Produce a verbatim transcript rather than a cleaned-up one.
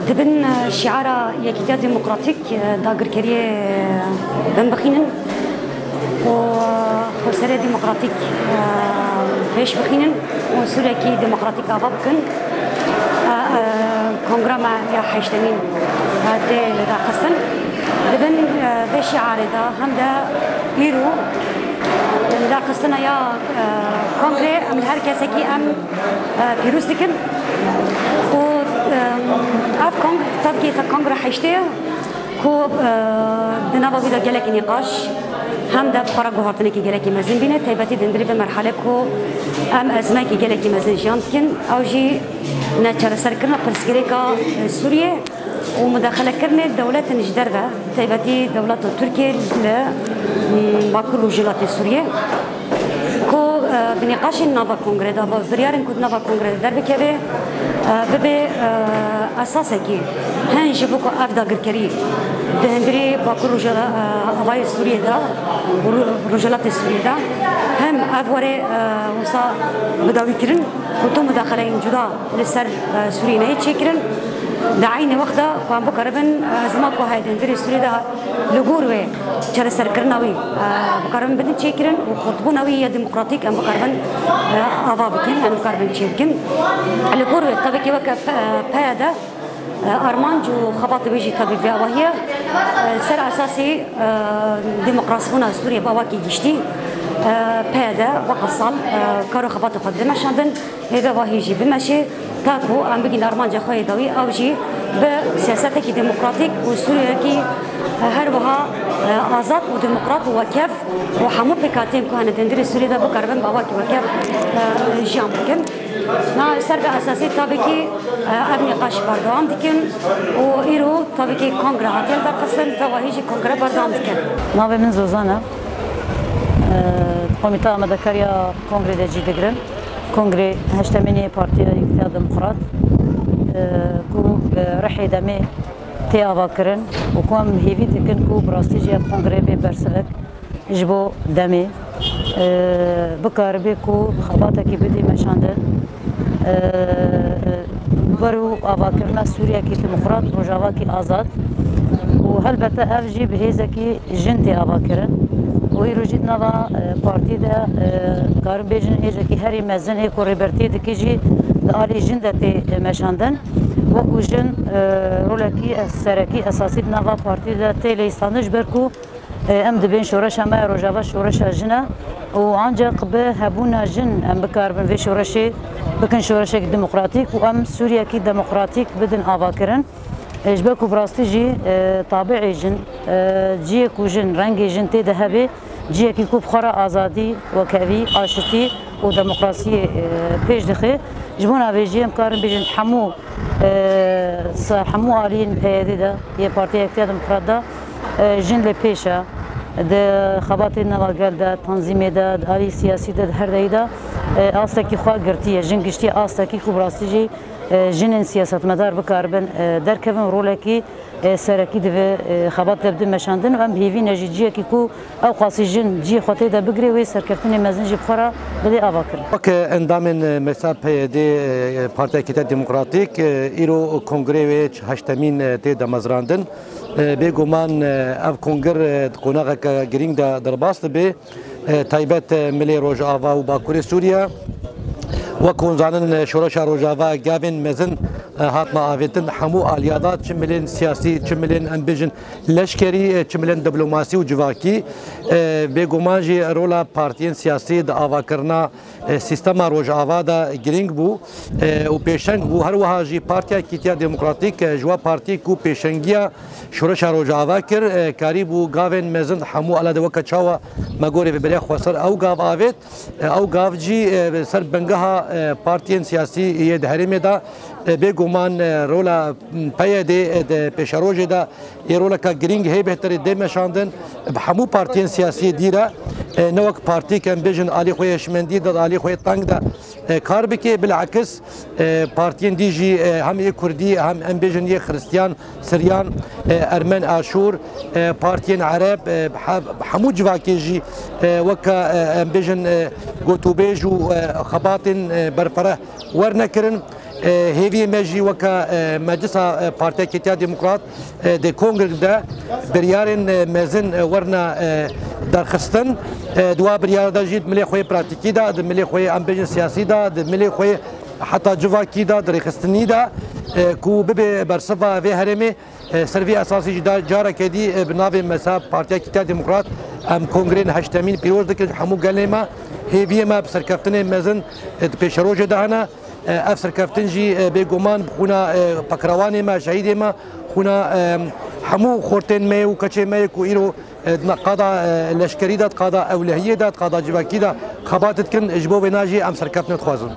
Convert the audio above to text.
Dibin, e, şiara Yekîtiya Demokratîk, e, dagirkeriyê, e, bin bixînin û, e, xweserê demokratîk, e, pêş bixînin û Sûriyekî demokratîk ava bikin. E, e, kongra me ya heştemîn, e, tê lidarxistin. Dibin, e, vê şiarê de hem de îro lidarxistina ya, e, kongrê em li her kesekî em e, pîroz dikin. Û, e, ev kong-, tabii ki kongre heştê ye ku, e, di nava wî de gelekî nîqaş hem de bi xwe re guhartinekî gelekî mezin bîne, taybetî di hundirê vê merhale ku em ezmekî gelekî mezin jiyan dikin, ew jî neçareserkirina pirsgirêka, e, Sûriyê û mudaxelekirinê dewletin ji derve, taybetî dewleta Tirkiyê li, mm, Bakur Rojhilatê Sûriyê. Ku, e, bi nîqaşên nava kongrê de, bi biryarên ku di nava kongrê de derbikeve, e, bibe, e, esasekî hin ji bo ku ev dagirkerî di hundirê Bakur Rojhila-, e, Avayê Sûriyê de û Ro-, Rojhilatê Sûriyê de hem ev were, e, wisa bidawîkirin û tu mudaxileyên cuda li ser, e, Sûriyê neyê çêkirin. Di eynî wext de ku em bikaribin, e, ezma ku heye di hundirê Sûriyê de li gor wê çareserkirina wî, e, bikaribin bidin çêkirin û xurtbûna wî ya demokratîk em bikaribin, e, ava bikin, em bikaribin çêbikin. Li gor wê tabî ki weke P-, PYD, e, armanc û xebatê wê jî tabî vê awahî ye. E, ser esasî, e, demokrasîbûna Sûriyê bi awakî giştî, e, PYD weke sal, e, kar û xebatê xwe dide meşandin. Hêdî vahî jî bimeşe, ta ku em bigihîn armanca xwe yê dawî, ew jî bi siyasetekî demokratîk û Sûriyeyekî her wiha, e, azad û demokrat û wekev û hemû pêkhateyên ku hene di hundirê Sûriyê de bikaribin bi awakî wekev, e, jiyan bikin. Na ser vê esasî tabî ki, e, ev nîqaş berdewam dikin û îro tabî ki kongre hatiye lidarxistin, vê wahî jî kongre berdewam dikin. Navê min Zozan e. E, Komîta Amadekariya Kongrê de cî digirim. Kongrê heştemîn ê Partiya Yekîtiya Demokrat, e, ku bi rihê demê tê avakirin û ku em hêvî dikin ku bi rastî jî ev kongrê bê bersivek ji bo demê, e, bikaribe ku xebatekî bidî meşandin, e, ber û avakirina Sûriyekî demokrat, rojavakî azad û helbete ev jî bi hêzekî jin tê avakirin û îro jî di nava, e, partî de, e, karin bêjin hêzekî herî mezin ê ku rêbertiyê dike jî di alî jin de tê, e, meşandin. Wekû jin, e, rolekî es-, serekî esasî di nava partî de tê leyîstandin ji ber ku, e, em dibên şoreşa me ya Rojava şoreşa jin e û ancaq bi hebûna jin em bikaribin vê şoreşê bikin şoreşekî demokratîk û em Sûriyekî demokratîk bidin avakirin. E, ji ber ku bi rastî jî, e, tabiê jin, e, ciyê ku jin, rengê jin tê de hebe, ciyekî ku bi xwe re azadî, wekhevî, aşitî û demokrasiyê, e, pêş dixe. Ji bona vê jî em karin bêjin hemû, e, ser hemû aliyên PYD'ê de, yê Partiya Yekîtiya Demokrat de, e, jin li pêş e. Di xebatê nava gel de, tanzîmê de, di alî siyasî de, di her deyî de, e, astekî xwe girtiye. Jin giştiye astekî ku bi rastî jî e, jinên siyasetmedar bikaribin, e, derkevin, rolekî, e, serekî di vê, e, xebat de bidin meşandin û em hêvî ne jî ciyekî ku ew qasî jin cihê xwe tê de bigire wê serkeftinê mezin jî bi xwe re bidê avakirin. Weke endamên, e, mesa PYD, e, Partiya Yekîtiya Demokratîk, e, îro kongrê wê heştemîn, e, tê damezrandin. E, bêguman, e, ev kongir, e, di qonaxeke girîng de derbas dibe. E, taybet, e, milê Rojava û Bakurê Sûriye. Wek hûn zanin, e, şoreşa Rojava gavên mezin, e, hatine avêtin hemû aliya de, çi milên siyasî, çi milên, em bêjin, leşkerî, e, çi milên diplomasî û civakî. E, bêguman jî rola partiyên siyasî di avakirina, e, sîstema Rojava de girîng bû, e, û pêşeng bû. Her wiha jî Partiya Yekîtiya Demokratîk, e, ji we partiyê ku pêşengiya şoreşa Rojava kir, e, karîbû gavên mezin hemû aliyê de weke çawa me gorî vê beriya xweser ew gav avêt. E, ew gav jî, e, ser bingeha, e, partiyên siyasî yê di herêmê de, e, bêguman, e, rola, m, PYD'ê, e, di pêşerojê de yê roleka girîng hê bêhtirî dê meşandin, bi hemû partiyên siyasî dî re, e, ne wek partîk em bêjin alî xwe yê şimendî de, alî xwe yê teng de, e, kar bike, bilakis, e, partiyên dî jî, e, hem yê kurdî, hem em bêjin yê xiristiyan, siryan, e, ermen, aşûr, e, partiyên ereb, e, he-, hemû civakê jî, e, weke, e, em bêjin, e, gotûbêj û, e, xebatên, e, berfireh werne kirin. E, hêviyê me jî weke, e, Meclisa, e, Partiya Yekîtiya Demokrat, e, di kongre de biryarên, e, mezin, e, werna, e, derxistin. E, di wa biryara de jî di milê xwe yê pratîkî de, di milê xwe yê em bêjin siyasî de, di milê xwe yê heta civakî de, di rêxistinî de, e, ku bibe bersiva vê herêmê, e, ser vê esasî jî da careke dî, e, bi navê me sa Partiya Yekîtiya Demokrat em kongreyên heştemîn pîroz dikin ji hemû gelê me. Hêviyê me bi serkeftinên mezin, e, di pêşerojê de hene. E, ev serkeftin jî, e, bêguman bi xwîna, e, pekrewanê me, şehîdê me, xwîna, e, hemû xortên me yê û keçê me yê ku îro, e, di qada, e, leşkerî de, di qada ewlehiyê de, di qada civakî de xebat dikin, ji bo vêna jî em serkeftin dixwazin.